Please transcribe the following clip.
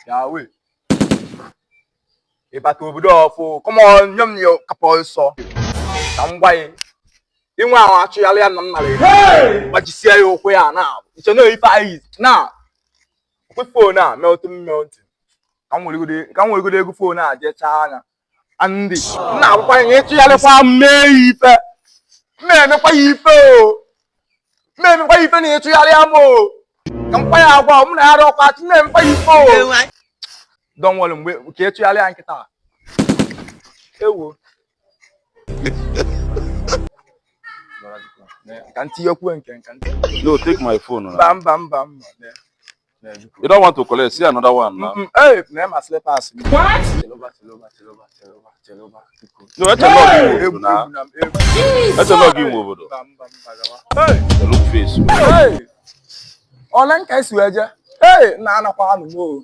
Yawe. Ịbata obodo ọfụ, come on, nye m ya kapọ ọsọ. Ka m gwa ya. Inwe ahụ achụgharị ya na m nara ego. Gbajisie ya ụkwụ ya na. Iche na ife anyị na. Okwe phone a melting melting. Ka m weregodo ego phone a jechaa anya. Andị, m na-agwakwa ya na ịchụgharịkwa m mee ya ife. M na-emekwa ya ife o. M na-emekwa ya ife na ịchụgharị ya m o. Ka m kwa ya agwa m na ya rọkwa achụ m na-emekwa ya ife o. Don't worry, mgbe ka ịchụgharị ya nkịta. Ewo. Ka ntinyekwu nke nka ntinye. No, take my phone now. Mba mba mba mba. You don't want to collect. See another one now. Hey, na ma slippers. What? Cheloba, cheloba, cheloba, cheloba, cheloba. Biko. No, that's a lot Egwu of now. egwu na m egwu. That's a lot of obodo. Mba mba mba gawa. Hey! The look face. Hey! Ole nka esi wee jee? Hey! Na anakwa anụ m o.